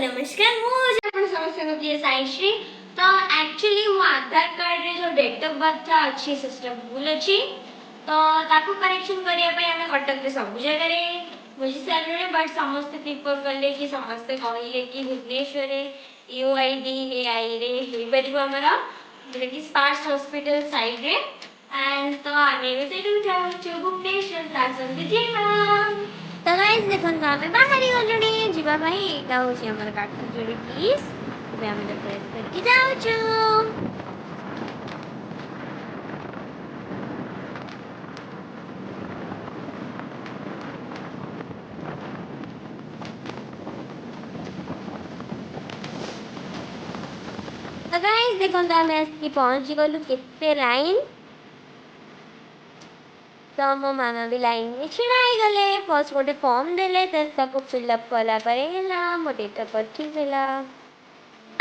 ନମସ୍କାର, ମୁଁ ହେଉଛି ଆପଣ ସମସ୍ତଙ୍କ ପ୍ରିୟ ସାଇଶ୍ରୀ। ତ ଆକ୍ଚୁଆଲି ମୋ ଆଧାର କାର୍ଡ଼ରେ ଯେଉଁ ଡେଟ୍ ଅଫ୍ ବାର୍ଥଟା ଅଛି, ସେଟା ଭୁଲ ଅଛି। ତ ତାକୁ କରେକ୍ସନ୍ କରିବା ପାଇଁ ଆମେ କଟକରେ ସବୁ ଜାଗାରେ ବୁଝି ସାରିଲୁଣି, ବଟ୍ ସମସ୍ତେ ପ୍ରିଫର୍ କଲେ କି ସମସ୍ତେ କହିଲେ କି ଭୁବନେଶ୍ୱରରେ ୟୁଆଇଡିଏଆଇରେ ହେଇପାରିବ ଆମର, ଯେଉଁଟାକି ସ୍ପାର୍ସ ହସ୍ପିଟାଲ ସାଇଡ଼୍ରେ। ଆଣ୍ଡ ତ ଆମେ ଏବେ ସେଇଠୁ ଯାଉଛୁ ଭୁବନେଶ୍ୱର, ଆସନ୍ତୁ ଯିବା। ତ ଗାଇସ୍, ଦେଖନ୍ତୁ, ଆମେ ବାହାରି ଗଲୁଣି ଯିବା ପାଇଁ। ଏଇଟା ହେଉଛି ଆମର କାଠଯୋଡ଼ି ବ୍ରିଜ୍। ଏବେ ଆମେ କ୍ରସ୍ କରିକି ଯାଉଛୁ। ତ ଗାଇସ୍, ଦେଖନ୍ତୁ, ଆମେ ଆସିକି ପହଞ୍ଚି ଗଲୁ। କେତେ ଲାଇନ୍! ତ ମୋ ମାମା ବି ଲାଇନ୍ରେ ଛିଡ଼ା ହେଇଗଲେ। ଫାର୍ଷ୍ଟ ଗୋଟେ ଫର୍ମ ଦେଲେ, ଦେନ୍ ତାକୁ ଫିଲ୍ଅପ୍ କଲା ପରେ ହେଲା, ମୋ ଡେଟ୍ ଅଫ୍ ବର୍ଥ ଠିକ୍ ହେଲା।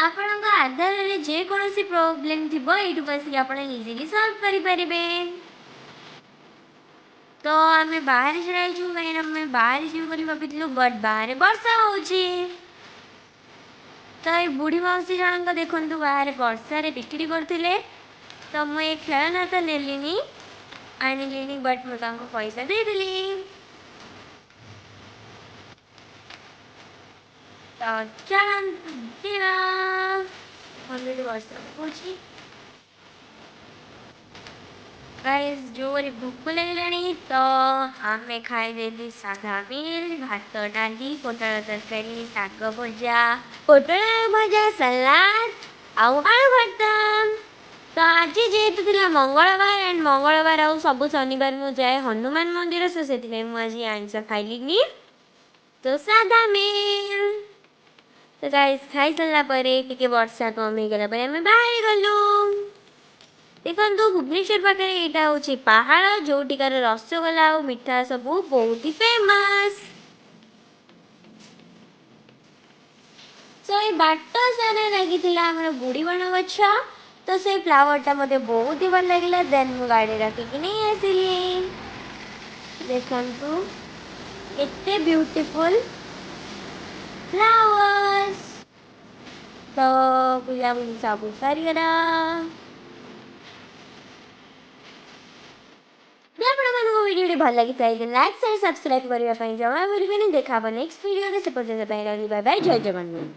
ଆପଣଙ୍କ ଆଧାରରେ ଯେକୌଣସି ପ୍ରୋବ୍ଲେମ୍ ଥିବ, ଏଇଠୁକୁ ଆସିକି ଆପଣ ଇଜିଲି ସଲ୍ଭ କରିପାରିବେ। ତ ଆମେ ବାହାରେ ଛିଡ଼ା ହେଇଛୁ, କାହିଁକିନା ଆମେ ବାହାରେ ଯିବୁ ବୋଲି ଭାବିଥିଲୁ, ବଟ୍ ବାହାରେ ବର୍ଷା ହେଉଛି। ତ ଏଇ ବୁଢ଼ୀ ମାଉସୀ ଜଣଙ୍କ ଦେଖନ୍ତୁ, ବାହାରେ ବର୍ଷାରେ ବିକ୍ରି କରୁଥିଲେ। ତ ମୁଁ ଏ ଖେଳନା ତ ନେଲିନି, ଆଣିଲିନି, ବଟ୍ ମୁଁ ତାଙ୍କୁ ପଇସା ଦେଇଦେଲି। ତ ଚାଲନ୍ତୁ ଯିବା। ଅଲରେଡ଼ି ବର୍ଷା ପକଉଛି। ଗାଇସ୍, ଜୋରେ ଭୋକ ଲାଗିଲାଣି, ତ ଆମେ ଖାଇଦେଲୁ ସାଧା ମିଲ୍: ଭାତ, ଡାଲି, ପୋଟଳ ତରକାରୀ, ଶାଗ ଭଜା, ପୋଟଳ ଆଳୁ ଭଜା, ସାଲାଡ଼ ଆଉ ଆଳୁ ଭର୍ତ୍ତା। ତ ଆଜି ଯେହେତୁ ଥିଲା ମଙ୍ଗଳବାର, ଆଣ୍ଡ ମଙ୍ଗଳବାର ଆଉ ସବୁ ଶନିବାର ମୁଁ ଯାଏ ହନୁମାନ ମନ୍ଦିର, ସୋ ସେଥିପାଇଁ ମୁଁ ଆଜି ଆଇଁଷ ଖାଇଲିନି। ତ ସାଧା ମିଲ୍। ତ ଗାଇସ୍, ଖାଇସାରିଲା ପରେ ଟିକେ ବର୍ଷା କମ୍ ହେଇଗଲା ପରେ ଆମେ ବାହାରି ଗଲୁ। ଦେଖନ୍ତୁ, ଭୁବନେଶ୍ୱର ପାଖରେ ଏଇଟା ହେଉଛି ପାହାଳ, ଯୋଉଠିକାର ରସଗୋଲା ଆଉ ମିଠା ସବୁ ବହୁତ ହି ଫେମସ୍। ସୋ ଏଇ ବାଟ ସାରା ଲାଗିଥିଲା ଆମର ବୁଢ଼ୀ ଗଛ। ତ ସେଇ ଫ୍ଲାୱାରଟା ମୋତେ ବହୁତ ହି ଭଲ ଲାଗିଲା। ଦେନ୍ ମୁଁ ଗାଡ଼ି ରଖିକି ନେଇ ଆସିଲି। ଦେଖନ୍ତୁ, କେତେ ବ୍ୟୁଟିଫୁଲ୍ ଫ୍ଲାୱାର୍ସ! ତ ବୁଲାବୁଲି ସବୁ ସରିଗଲା। ଯଦି ଆପଣମାନଙ୍କୁ ଭିଡ଼ିଓଟି ଭଲ ଲାଗିଥାଏ, ଲାଇକ୍, ସେୟାର, ସବସ୍କ୍ରାଇବ୍ କରିବା ପାଇଁ ଜମା ଭୁଲିବେନି। ଦେଖା ହେବ ନେକ୍ସଟ ଭିଡ଼ିଓରେ, ସେ ପର୍ଯ୍ୟନ୍ତ ପାଇଁ ରହିଲି। ବାଏ ବାଏ, ଜୟ ଜଗନ୍ନାଥ।